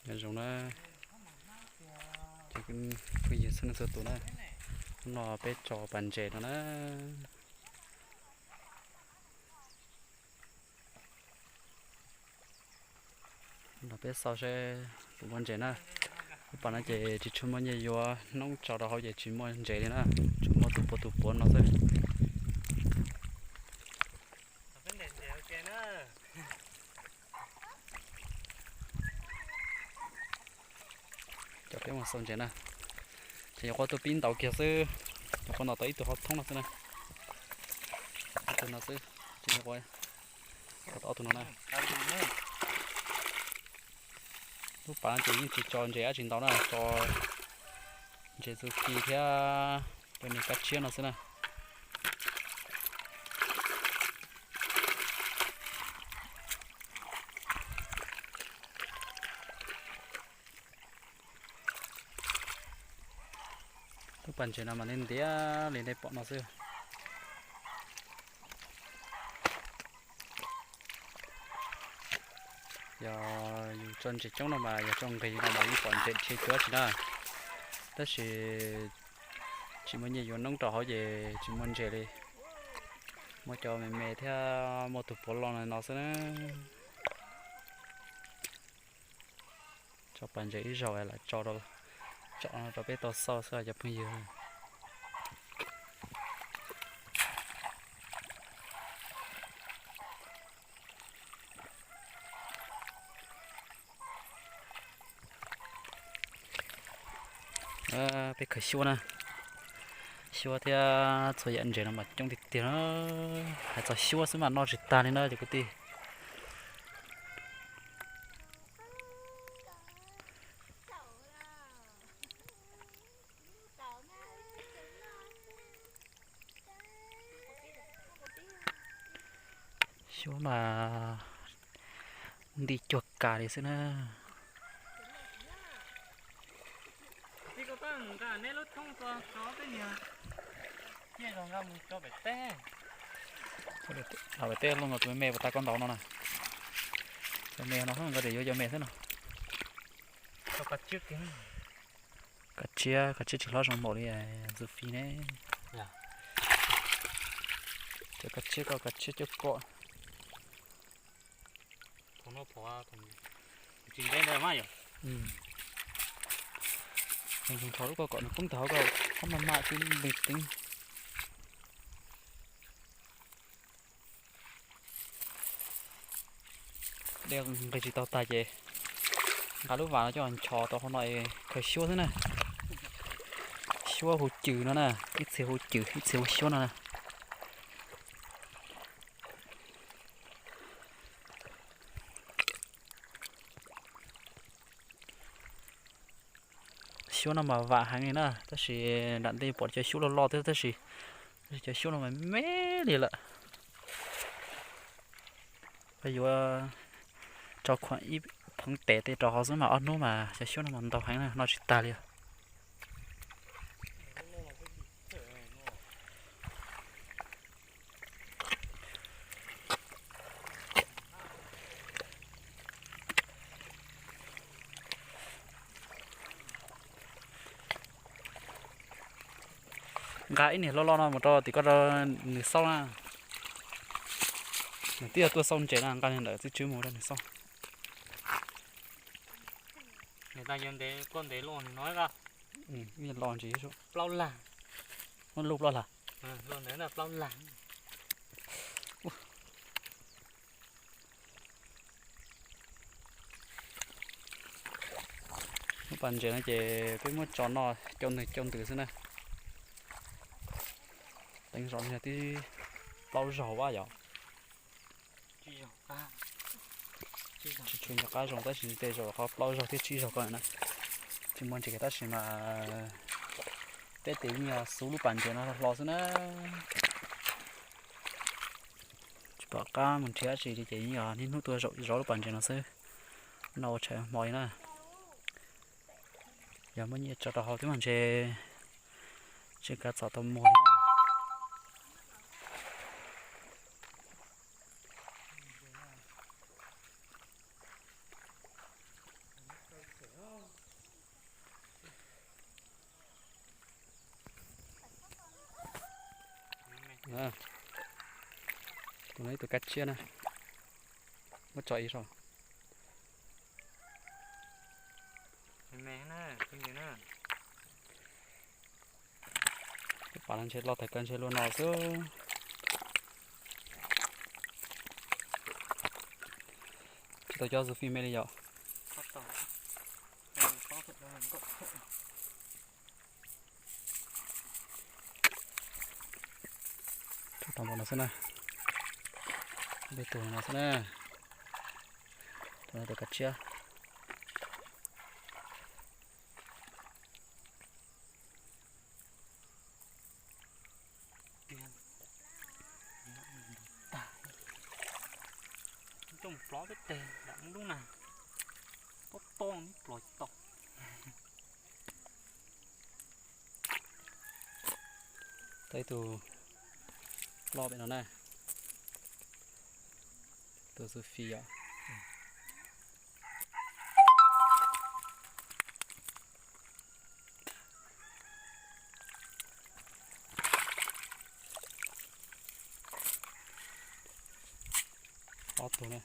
Nyob zoo na, ces phooj ywg txhua leej txhua tus na, hnub no peb tso pas ntses no na. Los peb xauj seb puas muaj ntses na. Lub pas no ces tsis tshua muaj nyiaj yuav, noob tso rau hauv ces tsis muaj ntses li na, tsuas muaj tus puav tus puav no xwb. Cov peb mus xauj ntses na, ces nyuam qhuav tuaj pib ntaus kiag xwb, nyuam qhuav ntaus tau ib tug hauv thoob no xwb na. Ib tug no xwb, ces nyuam qhuav tau ob tug no na. Lub pas no ces yeej tsis tso ntses dab tsi ntau na, tso ntses txuj ci thiab cov niag kab tshiab no xwb na. Lub pas ntses no mas nej ntiav li nej pom no xwb. Yog yus tso ntses coob no mas yog tso nqis no mas yeej pom ntses dhia cuag tsi na, tab sis tsis muaj nyiaj yuav noob rau hauv ces tsis muaj ntses li. Muaj cov me me thiab muaj tus puav loj no xwb na. Tso pas ntses ib zaug lam tso, tso rau peb tau xauj xwb cov phooj ywg. Peb khaws xyuab na, xyuab thiab txhua yam ntses no mas coob tiag tiag na. Hais txog xyuab xwb mas noj tsis tag li na cov kwv tij. Xyuab mas nti cuag kas li xwb na. Pem teb loj no tus me me puas tas koj ntaus no na. Cov me no nkawd yuav cov me xwb no. Kav tshiab, kav tshiab tsis hlob zoo npaum li ntxwv fi ne. Cov kav tshiab ko kav tshiab cuab kom. Tsis ntev ntawd mas yom. Nrho lub ko kom nws poob tag hauv ko, qhov maj maj twb nqis teeb. Dej nqis tsis tau tag ces nqa lub vas no coj nchos tau hauv no es khaws xyuab xwb na. Xyuab hu cws no na, ib txhia hu cws ib txhia hu xyuab no na. Xyuab no mas vam heev li na, tab sis nram ntej pom cov xyuab loj loj thiab tab sis, tab sis cov xyuab no mas me li lawm. Yuav tso khuam ib phoov tes tej rau hauv xwb mas ob hnub mas cov xyuab no mas ntau heev na, noj tsis tag li os. Nqa ib niag loj loj no mus rau tim ko rau nws xauj na. Nws twb yog tuaj xauj ntses na, nqa niag ntawm txiv tswb mus rau nws xauj. Nws tas yuav ntev, koj ntev loj nws no. Los ntsis plaub lag. Muab lub plaub lag. Plaub lag. Lub pas ntses no ces peb muab tso noj coj ntws coj ntws xwb na. Teev zog li no twb plaub zaug vaj yom. Tsis tshua nco qab zoo tab sis tej zaum qhov plaub zaug thiab tsib zaug ko na. Tsis muaj ntses tab sis mas peb tes yeej xub lub pas ntses no hlo xwb na. Tsis pom qab mus nrhiav dab tsi li ces yeej yog niaj hnub tuaj zov lub pas ntses no xwb. No ua tshais hmo li na. Yog muaj nyiaj tso rau hauv thiab mas ntshe tsis kav txom tau muag li na. Tus kab tshiab na, muab tso ib zaug. Lub pas no ntshe loj tag kawg ntshe luaj no xwb. Tsis tau coj xu fij me li yom. Rau tau npaum no xwb na. Peb tus no xwb na. Tus no tus kab tshiab. Coj mus plov peb teg nram lub na, tob tob plov tsis tau. Tau ib tug loj pem no na, tus xu fij yom. Ob tug na.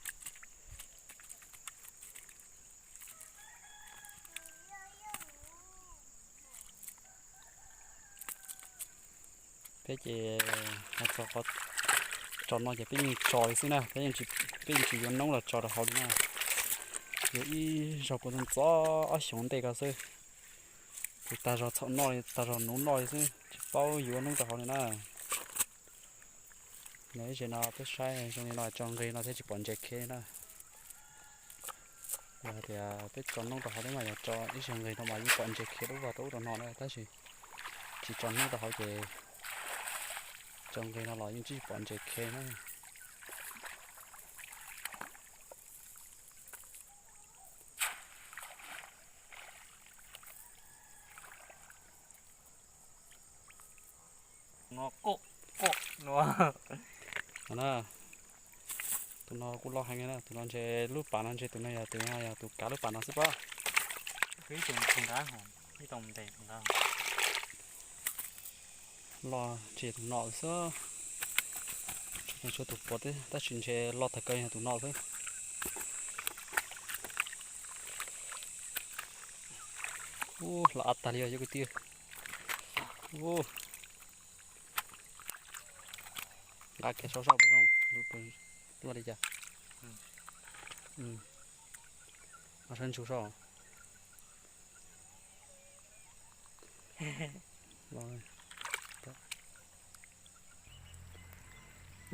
Peb ces hais txog qhov tso no ces peb yeej tso li xwb na, peb yeej tsis yuav noob los tso rau hauv li na. Yuav ib zaug puas ntxov ob xyoos ntej ko xwb. Ces tag zog txhaum noj li, tag zog nuv noj li xwb, tsis paub yuav noob rau hauv li na. Nyob ib ze no peb saib zoo li no tso nqi no thiab tsis pom ntses khiav li na. Yog hais tias peb tso noob rau hauv thiab mas yog tso ib ze nqi no mas yeej pom ntses khiav dub vog rau ub rau no na, tab sis tsis tso noob rau hauv ces tso nqi no los yeej tsis pom ntses khiav na. No koj, koj no. No na, tus no kuj loj heev na, tus no ntshe lub pas no ntshe tus no yog tus no yog tus kav lub pas no xwb pob. Ib tus nqab, ib tus ntes tus nqab. Loj ntshe tus no xwb. Tshuav tus puav thiab tab sis ntshe loj tag kawg yog tus no xwb. Ub, los av tag li os cov kwv tij. Ub, nqa kiag saib saib puas zoo, luaj li cas. Mas saib ntsus saib.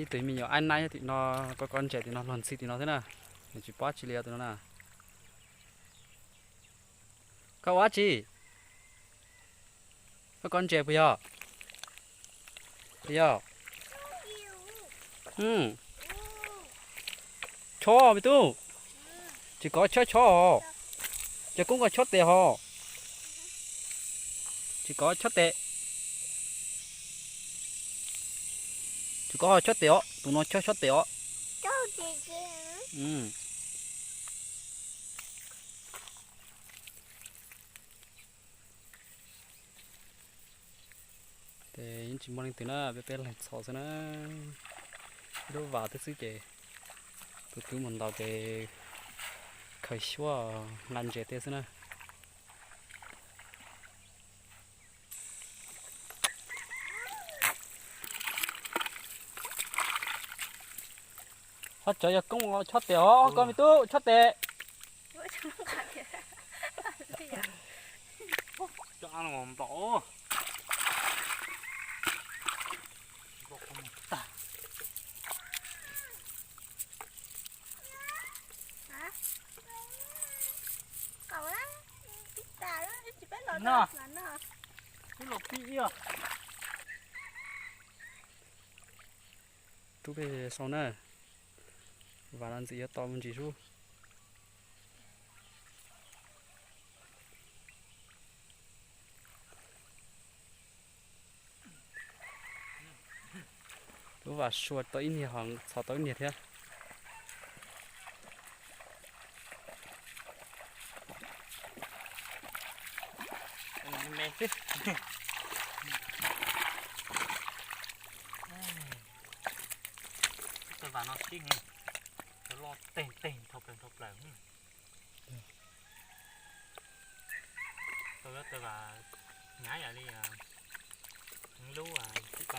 Ib tug me nyuam aib naib tim no, koj kov ntses tim no, luag ntxhi tim no thiab na. Nws tsis paub tsi li os tim no na. Koj ua dab tsi? Koj kov ntses puas yog? Puas yog? Chob me tub, tsis kov chob chob os. Cov koob koj chob tes hos. Tsis kov chob tes. Tsis kov chob tes os, tus no chob chob tes os. Ces yeej tsis muaj leej twg na, peb peb leeg txhom xwb na. Ib lub vas twb xwb ces tus twb mus ntaus ces khaws xyuas nqa ntses tej xwb na. Ho cov yog koob chob tes os, koj me tub chob tes. Rub peb sau na, vas no ntxim yuav tau me ntsis sub. Lub vas sua tau ib niag ho txhom tau ib niag thiab. Vas no sib heev, loj teg teg dhau plaws dhau plaws. Tau lawv tau vas hnyav yam li lub tib ko.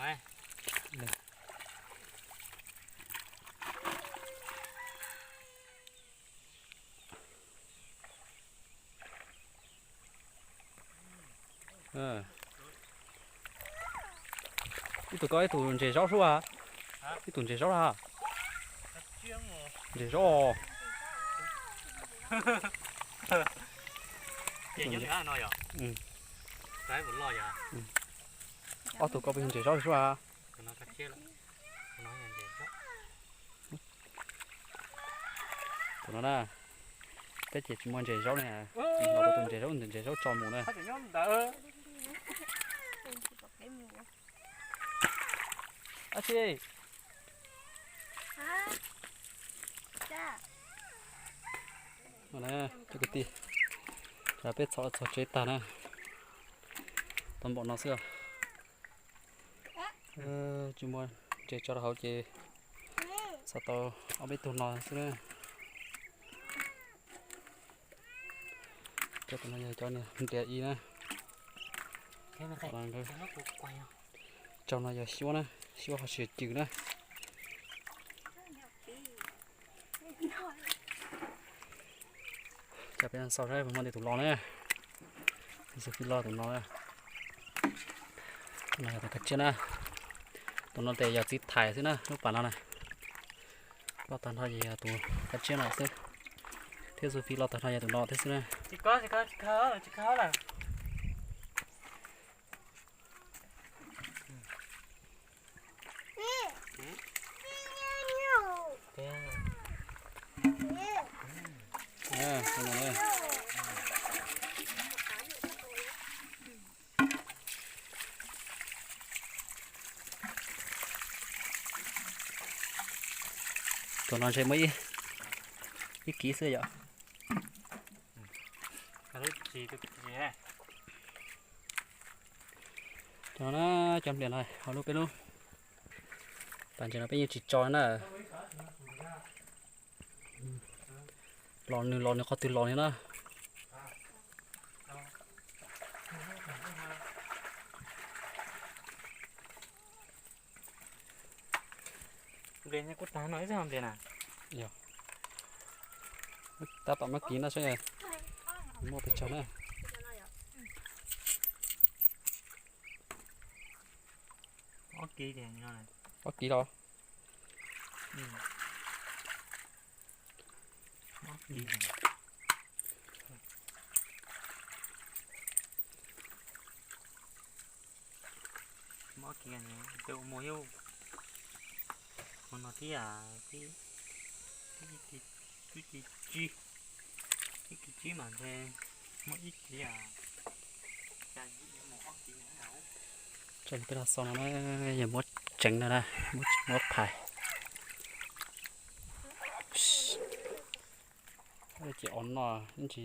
Ib tug ko ib tug ntses zaub sub a. Ib tug ntses zaub a. Ntses zaub. Ob tug ko puas yog ntses zaub sub a? Tus no na, peb ces tsis muaj ntses zaub ne, los rau tus ntses zaub, tus ntses zaub tso mus na. Cov kwv tij, peb txhom txog tsev tag na, tau npaum no xwb. Tsis muaj ntses tso rau hauv ces txhom tau ob peb tug no xwb na. Cov no yog cov niag nplias i na. Tsaug no yog xyuab na, xyuab ho tsis yog cws na. Cov peb xauj saib puas muaj ntau tus los na. Xav fij loj tus no. Tus no yog tus kav tsiab na. Tus no ces yog txiv thais xwb na, lub pas no na. Loj tag nrho ces yog tus kav tsiab no xwb. Thiab xav fij loj tag nrho yog tus no thiab xwb na. Tus no ntshe muaj ib kiv xwb yom. Cov no na, cov nplias no hauv lub peb lub pas ntses no peb yeej tsis tso na. Los nws los nws qhov twg los li na. Nplias kuj tag no ib txhia nplias na. Yog, tab tom muab kiv no saib muaj pes tsawg na. Ob kiv los? Mob kiag, ua muag yub, ua no tib, tib, tib, tib, tib kiv tsib mas ntshe muaj ib kiv. Tso peb los xauj no na, yog muab tseev no na, muab tseev muab phais. Ces ua no ib ntsis